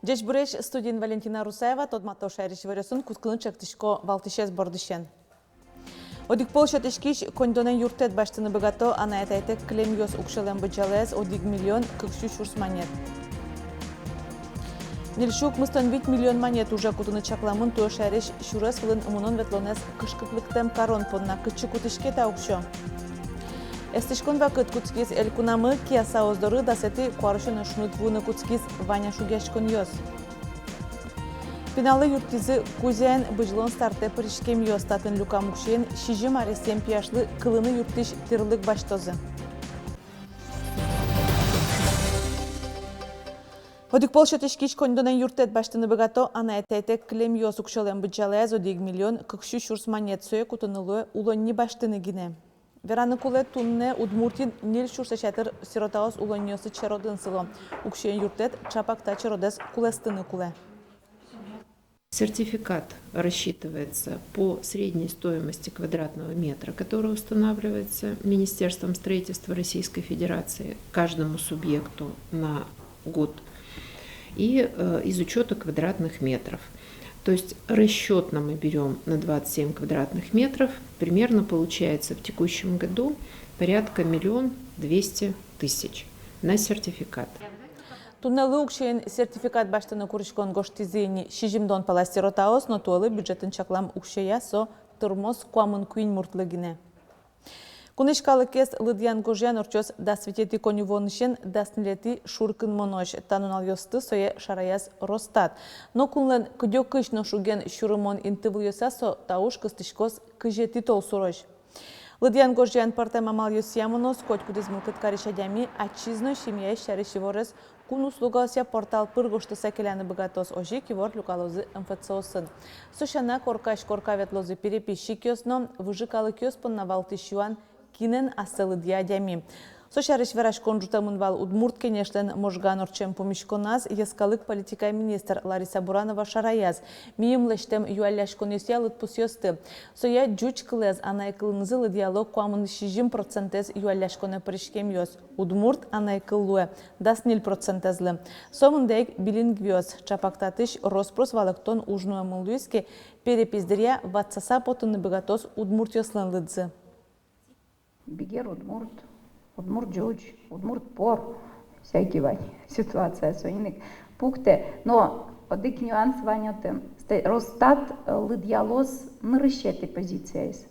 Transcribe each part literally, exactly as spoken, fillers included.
Ӟечбуресь! Студиын Валентина Русаева. Тодмато шаерысь иворъёсын. Кутскыны чектӥсько валтӥсез бордысен. Одӥг пол сётӥськись коньдонэн юрттэт басьтыны быгато анай-атайтэк кылемъёс уксёлэн быдӟалаез одӥг миллион кык сю сюрс манет. Ньыль сю укмыстон вить миллион манет уже кутыны чакламын туэ шаерысь сюрес вылын мынон-ветлонэз кышкытлыктэм карон понна. Кытчы кутӥське та уксё? Эстӥськон вакыт кутскиз элькунамы. Кияса озьы доры дасэтӥ куарусёнэ шуныт вуыны кутскиз вань шугъяськонъёс. Пиналлы юрттӥзы Кузяын бызьылон стартэ пыриськемъёс. Татын люкам уксёен сизьым аресъем пияшлы кылыны юрттӥсь тӥрлык басьтозы. Одӥг пол сётӥськись коньдонэн юрттэт басьтыны быгато анай-атайтэк кылемъёс уксёлэн быдӟалаез одӥг миллион кык сю сюрс манет. Сое кутыны луэ улонни басьтыны гинэ. Вераны кулэ, туннэ Удмуртиын ньыль сюрслэсь ятыр сиротаос улонниосы черодын сыло. Уксёен юрттэт чапак та черодэз кулэстыны кулэ. Сертификат рассчитывается по средней стоимости квадратного метра, которая устанавливается Министерством строительства Российской Федерации каждому субъекту на год, и э, из учета квадратных метров. То есть расчетно мы берем на двадцать семь квадратных метров, примерно получается в текущем году порядка миллион двести тысяч на сертификат. Туннэлы уксёен сертификат басьтыны куриськон гожтӥзы ини сизьымдон пала сиротаос, но туэлы бюджетын чаклам уксёя со тырмоз куамын куинь муртлы гинэ. Кунысь калыкез лыдъян-гожъян ортчоз дас витетӥ коньывуонысен дас ньылетӥ шуркынмонозь. Та нуналъёсты сое шараяз Росстат. Но кунлэн кыдёкысь но шуген сюрымон интывылъёсаз со та уж кыстӥськоз кызетӥ толсурозь. Лыдъян-гожъян пӧртэм амалъёсъя мыноз. Котькудӥз мылкыд карись адями ачиз но семьяез сярысь иворез кун услугаосъя портал пыр гожтыса келяны быгатоз. Озьы ик ивор люкалозы МФЦ-осын. Со сяна коркась корка ветлозы переписчикъёс но. Выжы калыкъёс понна валтӥсь юан: кинэн ассэ лыдъя адями? Со сярысь вераськон ӝутэмын вал Удмурт Кенешлэн Можгаын ортчем пумиськоназ. Йӧскалык политикая министр Лариса Буранова шараяз: миым лэсьтэм юалляськонъёсъя лыдпусъёсты. Соя ӟуч кылэз анай кылынызы лыдъяло куамын сизьым процентэз юалляськонэ пыриськемъёс. Удмурт анай кыл луэ дас ньыль процентэзлы. Сомында ик билингвъёс. Чапак татысь рос-прос валэктон уж нуэмын луиз ке, перепись дыръя ватсаса потыны быгатоз удмуртъёслэн лыдзы. Бигер удмурт, удмурт ӟуч, удмурт пор. Всякий вань ситуация, соин ик пуктэ. Но одӥг нюанс вань отын. Сте-, Росстат э, лыдъялоз нырысетӥ позициез.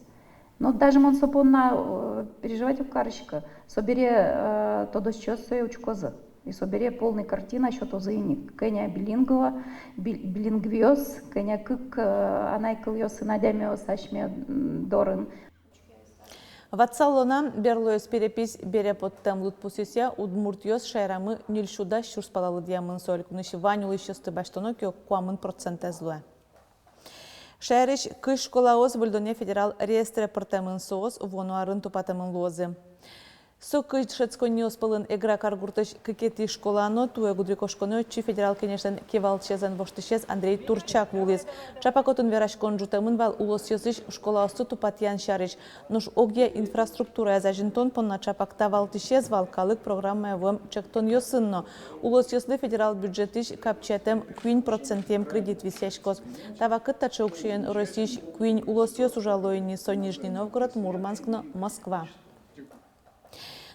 Но даже мон со понна э, переживать уг кариськы. Собере э, тодосчиос сое учкозы. И собере полный картина сётозы ини. Кӧня билингва, би-, билингвъёс, кӧня кык э, анай кылъёсын адямиос асьме м, дорын. Ватсалом на, берлоез перепись бере поттэм лыдпусъёсъя удмуртъёс шаерамы ньыль сю дас сюрс пала лыдъямын. Со элькунысь вань улӥсьёсты басьтоно ке, куамын процентэз луэ. Шаерысь кызь школаос выльдонъя федерал реестре пыртэмын. Соос вуоно арын тупатэмын луозы. Со кызь дышетсконниос пӧлын Эгра каргуртысь кыкетӥ школа но. Туэ гудырикошконэ отчы Федерал Кенешлэн кивалтӥсезлэн воштӥсез Андрей Турчак вуылӥз. Чапак отын вераськон ӝутэмын вал улосъёсысь школаосты тупатъян сярысь. Нош огъя инфраструктураез азинтон понна чапак та валтӥсез вал калык программая вуэм чектонъёсын но. Улосъёслы федерал бюджетысь капчиятэм куинь процентъем кредит висъяськоз. Та вакытэ таӵе уксёен Россиысь куинь улосъёс ужало ини: со Нижний Новгород, Мурманск но Москва.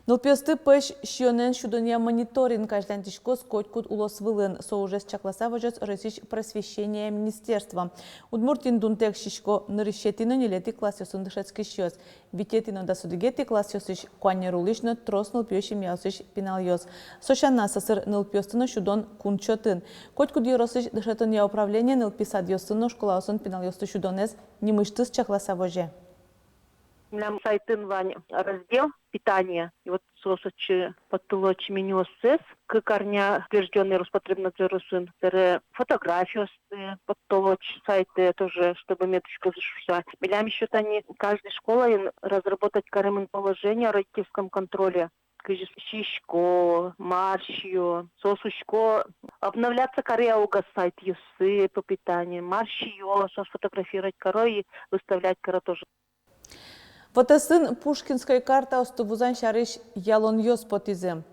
Нылпиосты пӧсь сиёнэн сюдонъя мониторинг азьланьтӥськоз котькуд улос вылын. Со ужез чакласа возёз Россиысь просвещения министерство. Удмуртиын дунтэк сисько нырысетӥ но ньылетӥ классъёсын дышетскисьёс. Витетӥ но дас одӥгетӥ классъёсысь куанер улӥсь но трос нылпиё семьяосысь пиналъёс. Со сяна, сӧсыр нылпиосты но сюдон кун чотын. Котькуд ёросысь дышетонъя управление нылпи садъёсын но школаосын пиналъёсты сюдонэз нимысьтыз чакласа возе. Милям сайтын вань раздел питание. И вот соос отчы поттыло отчы менюоссэс. Кык арня утверждённый Роспотребнадзоросын. Собере фотографиосты поттыло отчы сайтэ тоже, чтобы мед учкозы шуыса. Милям ещё тани каждый школаын разработать каремын положение о родительском контроле. Кызьы сисько, мар сиё, соос учко, обновляться каре-а угось сайтъёссы по питанию, мар сиё, соос фотографировать каро и выставлять каро тоже. Вотэсын Пушкинской картаосты вузан сярысь ялонъёс потӥзы.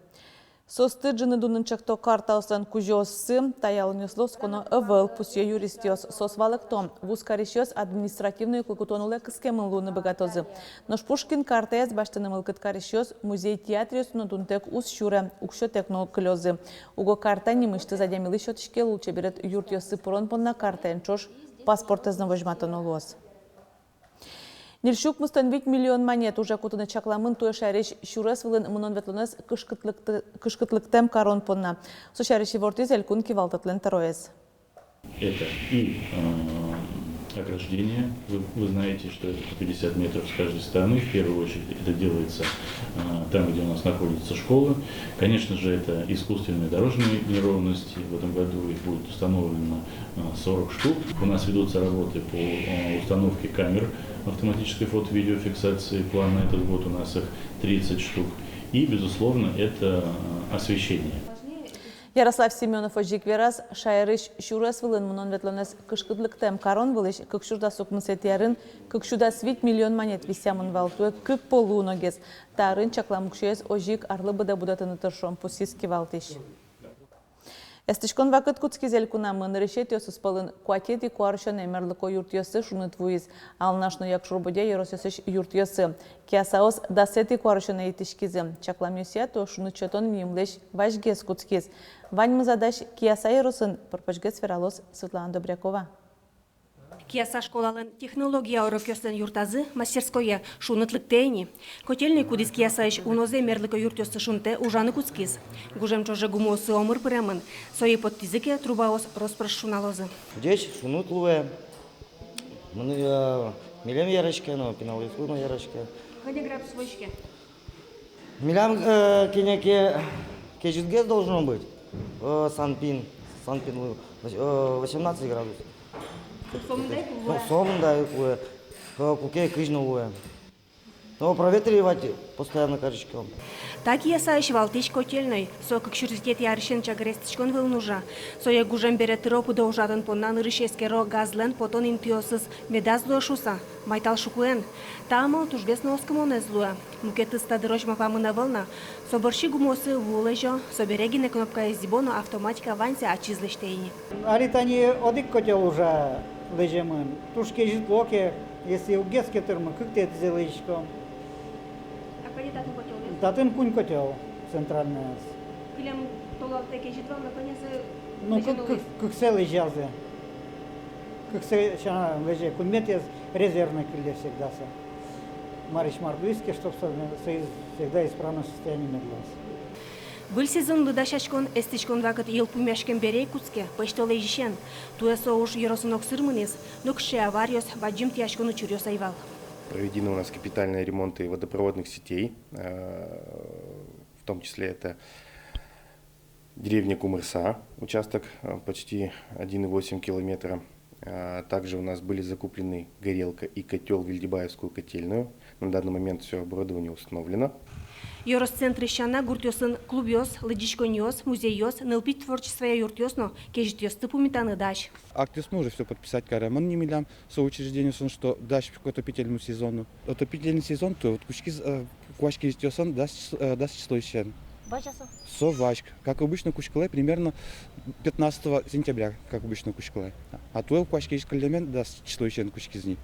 Соосты ӝыны дунын чакто картаослэн кузёоссы. Та ялонъёслы осконо ӧвӧл, пусъё юристъёс. Соос валэкто: вузкарисьёс административной уклыкутон улэ кыскемын луыны быгатозы. Нош Пушкин картаез басьтыны мылкыд карисьёс музей-театръёсы но дунтэк уз сюре, уксётэк но кылёзы. Уго карта нимысьтыз адямилы сётӥське лулчеберет юртъёсы пырон понна картаен ӵош паспортэз но возьматоно луоз. Ньыль сю укмыстон вить миллион манет уже кутыны чакламын туэ шаерысь сюрес вылын мынон-ветлонэз кышкытлыкты-, кышкытлыктэм карон понна. Со сярысь ивортӥз элькун кивалтэтлэн тӧроез. Это и, э, ограждение. Вы, вы знаете, что это по пятьдесят метров с каждой стороны. В первую очередь это делается, э, там, где у нас находятся школы. Конечно же, это искусственные дорожные неровности. В этом году их будет установлено, э, сорок штук. У нас ведутся работы по, э, установке камер автоматической фото-видеофиксации. План на этот год у нас их тридцать штук. И, безусловно, это, э, освещение. Ярослав Семёнов озьы ик вераз: шаерысь сюрес вылын мынон-ветлонэз кышкытлыктэм карон вылысь кык сюрс дас укмысэтӥ арын кык сю дас вить миллион манет висъямын вал, туэ кык пол луоногес. Та арын чаклам уксёез озьы ик арлы быдэ будэтыны тыршом, пусйиз кивалтӥсь. Эстӥськон вакыт кутскиз элькунамы. Нырысетӥосыз пӧлын куатетӥ куарусёнэ мерлыко юртъёсы шуныт вуиз. Алнаш но Якшур-Бӧдья ёросъёсысь юртъёсы. Киясаос дасэтӥ куарусёнэ итӥськизы. Чакламъёсъя, туэ шуныт сётон мимлэсь вазьгес кутскиз. Ваньмыз-а дась Кияса ёросын, пыр-почгес вералоз Светлана Добрякова. Кияса школалэн технология урокъёслэн юртазы, мастерское, шуныт лыктэ ини. Котельной, кудӥз Киясаысь унозэ мерлыко юртъёсы шунтэ, ужаны кутскиз. Гужем ӵоже гумыосы омыр пыремын. Сое поттӥзы ке, трубаос рос-прос шуналозы. Ӟеч шуныт луэ. Мыным, э, милем яраське но, пиналъёслы но яраське. Кӧня градус возиське? Милям, э, кӧня ке кезьытгес должно быть. Э, Санпин, Санпин лу-, вось-, э, восемнадцать градус. Сомында ик луэ. Сомында ик луэ. Э, куке кызь но луэ. Но проветривать постоянно кариськом. Та Киясаысь валтӥсь котельной. Со кык сюрс витетӥ арысен чагыр эстӥськон вылын ужа. Сое гужем бере тыро-пыдо ужатон понна нырысь эскеро, газлэн потон интыосыз медаз луэ шуыса. Майтал шукуэн. Та амал тужгес но оскымонэз луэ. Мукетыз та дырозь малпамын ӧвӧл на. Со бӧрсьы гумыосы ву лэзё, собере гинэ кнопкаез зӥбо но, автоматика ваньзэ ачиз лэсьтэ ини. Али тани одӥг котёл ужа, лэземын. Туж кезьыт луо ке, если уггес ке тырмы, кыктэтӥзэ лэзиськом. А кӧня татын котёл? Татын куинь котёл центральноез. Кылем толалтэ кезьыт вал на, кӧнязэ? Ну, лэзёно кык-, кык-, луиз? Кыксэ лэзязы. Кыксэ сяна лэзе, куиньметӥез резервной кылле всегда со. Марысь мар луиз ке, чтоб со, соиз всегда исправном состоянии мед луоз. Выль сезонлы дасяськон, эстӥськон вакыт йылпумъяськем бере ик кутске, пӧсьтолэзьысен. Туэ со уж ёросын огсыр мынӥз, нокыӵе авариос, бадӟым тӥяськон учыръёс ӧй вал. Проведены у нас капитальные ремонты водопроводных сетей, э, в том числе это деревня Кумырса, участок, э, почти один и восемь километра. Э, также у нас были закуплены горелка и котёл в Вильдибаевскую котельную. На данный момент всё оборудование установлено. Ёрос центрысь сяна, гуртъёсын клубъёс, лыдӟиськонъёс, музейёс, нылпи творчествоя юртъёс но кезьытъёсты пумитаны дась. Актъёсмы уже всё подписать каремын ни милям со учреждениосын, что дась к отопительному сезону. Отопительный сезон, то вот кутскиз, э, куазь кезьытъёсын дас чис-, э, дас числоысен. Вазь-а со? Со вазь. Как обычно, кутскылэ примерно пятнадцатого сентября, как обычно, кутскылэ. А туэ куазь кезьыт кыллемен дас числоысен кутскиз ни.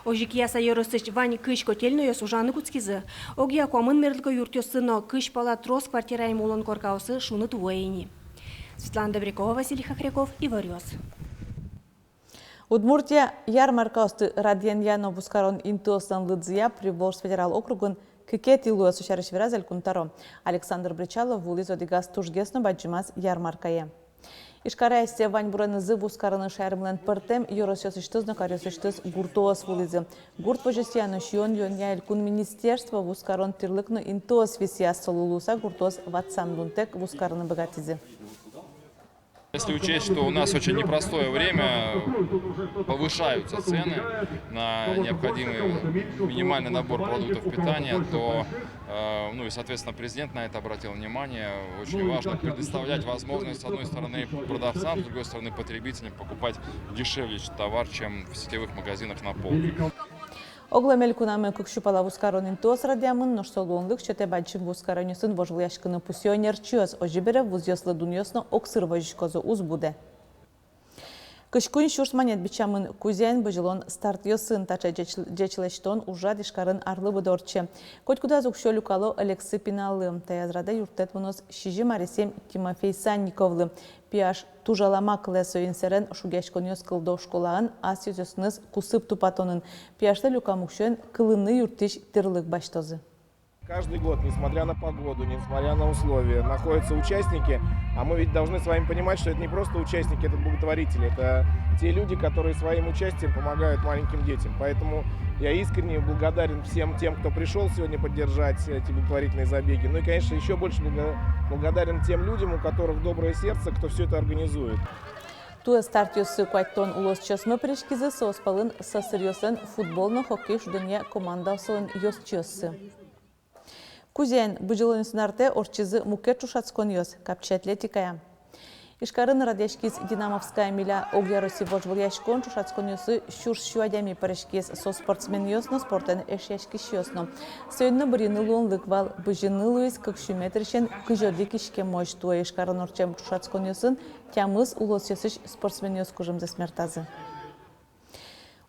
Озьы Кияса ёросысь вань кызь котельноез ужаны кутскизы. Огъя куамын мерлыко юртъёсы но кызь пала трос квартираем улон коркаосы шуныт вуэ ини. Светлана Добрякова, Василий Хохряков, Иворъёс. Удмуртия ярмаркаосты радъянъя но вузкарон интыослэн лыдзыя Приволжск федерал округын кыкетӥ луэ. Со сярысь вераз Элькун тӧро. Александр Бречалов вуылӥз одӥгаз тужгес но бадӟымаз ярмаркае. Ижкарае асьсэ ваньбуренызы вузкарыны шаермылэн пӧртэм ёросъёсысьтыз но каръёсысьтыз гуртоос вуылӥзы. Гурт возёсъя но сиён-юонъя элькун министерство вузкарон тӥрлык но интыос висъяз. Солы луыса гуртоос ватсан дунтэк вузкарыны быгатӥзы. Если учесть, что у нас очень непростое время, повышаются цены на необходимый минимальный набор продуктов питания, то, э, ну и, соответственно, президент на это обратил внимание. Очень важно предоставлять возможность, с одной стороны, продавцам, с другой стороны, потребителям покупать дешевле товар, чем в сетевых магазинах на полке. Оглом элькунамы кык сю пала вузкарон интыос радъямын, нош со луонлык сётэ бадӟым вузкаронъёсын вожвылъяськыны, пусъё ӧнерчиос. Озьы бере, вузъёслы дунъёс но огсыр возиськозы, уз будэ. Кызь куинь сюрс манет бичамын Кузяын бызьылон стартъёсын. Таӵе ӟеч-, ӟечлэсьтон ужрад Ижкарын арлы быдэ ортче. Котькудаз уксё люкало элексы пиналлы. Таяз радэ юрттэт мыноз сизьым аресъем Тимофей Санниковлы. Пияш туж алама кылэ, соин сэрен шугъяськонъёс кылдо школаын ас ёзъёсыныз кусып тупатонын. Пияшлы люкам уксёен кылыны юрттӥсь тӥрлык басьтозы. Каждый год, несмотря на погоду, несмотря на условия, находятся участники, а мы ведь должны с вами понимать, что это не просто участники, это благотворители, это те люди, которые своим участием помогают маленьким детям. Поэтому я искренне благодарен всем тем, кто пришёл сегодня поддержать эти благотворительные забеги. Ну и, конечно, ещё больше благо-, благодарен тем людям, у которых доброе сердце, кто всё это организует. Туэ стартъёсы куатьтон улосчиосмы пыриськизы, соос пӧлын сӧсыръёслэн футбол но хоккей шудонъя командаослэн ёзчиоссы. Кузяын бызьылонъёсын артэ ортчизы мукет ӵошатсконъёс, капчи атлетикая. Ижкарын радъяськиз «Динамовская миля» огъяросси вожвылъяськон. Ӵошатсконъёсы сюрс сю адями пыриськиз, со спортсменъёс но, спортэн эшъяськисьёс но. Соин но бырйыны луонлык вал. Бызьыны луиз кык сю метрысен кызь одӥг иськемозь. Туэ Ижкарын ортчем ӵошатсконъёсын тямыс улосъёсысь спортсменъёс кужымзэс мертазы.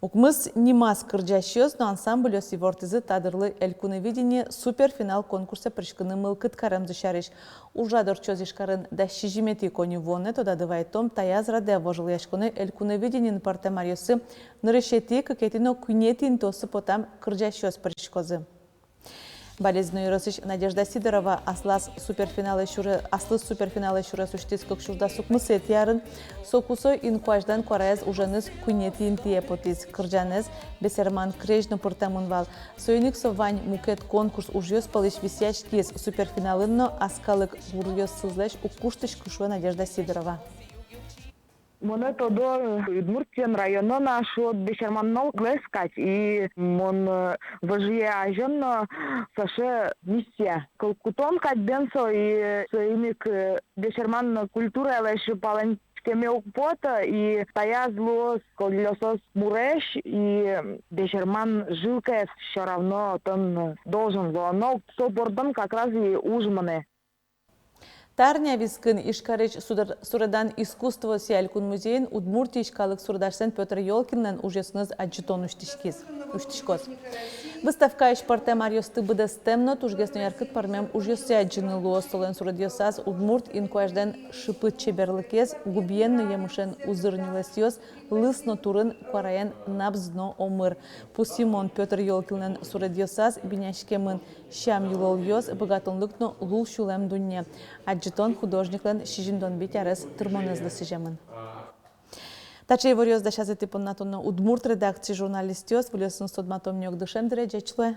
Укмыс нимаз кырӟасьёс но ансамбльёс ивортӥзы та дырлы «Элькуновидение» суперфинал конкурсэ пыриськыны мылкыд каремзы сярысь. Ужрад ортчоз Ижкарын дас сизьыметӥ коньывуонэ. Тодады вайтом, таяз радэ вожвылъяськонэ «Элькуновидениен» пӧртэм аръёсы нырысетӥ, кыкетӥ но куинетӥ интыосы потам кырӟасьёс пыриськозы. Балезино ёросысь Надежда Сидорова аслаз суперфиналэ сюре-, аслыз суперфиналэ сюрес усьтӥз кык сюрс дас укмысэтӥ арын. Соку со инкуазьлэн куараез уженыз куинетӥ интые потӥз. Кырӟанэз бесерман крезь но пыртэмын вал. Соин ик со вань мукет конкурс ужъёс пӧлысь висъяськиз. Суперфиналын но аскалык гуръёсызлэсь уг куштӥськы, шуэ Надежда Сидорова. Монэ тодо Удмуртиын, районын, а шуод, бесерманлэсь кадь. И мон, э, выжые азьын но сыӵе миссия кыл кутон кадь бен со, и соин ик, э, бесерман культуралэсь палэнскеме уг поты, и таяз луоз кылъёсыз муресь, и бесерман жилкаез всё равно отын должен луоно, со бордын как раз и уж мынэ. Та арня вискын Ижкарысь судар-, суредан искусствоосъя элькун музейын Удмуртиысь калык суредасьлэн Пётр Ёлкинлэн ужъёсыныз адӟытон усьтӥськиз, усьтӥськоз. Выставкаысь пӧртэм аръёсты быдэстэм но тужгес но яркыт пӧрмем ужъёссэ адӟыны луоз. Солэн суредъёсаз удмурт инкуазьлэн шыпыт чеберлыкез, губиен но емышен узыр нюлэсъёс, лыз но турын, куараен набз но омыр. Пусйымон: Пётр Ёлкинлэн суредъёсаз биняськемын сям-йылолъёс, быгатонлык но лулсюлэм дунне. Адӟытон художниклэн сизьымдон вить арес тырмонэзлы сӥземын. Таӵе иворъёс дасязы тӥ понна туннэ удмурт редакциысь журналистъёс. Выльёсыныз тодматом ни ик дышем дыре. Ӟеч луэ.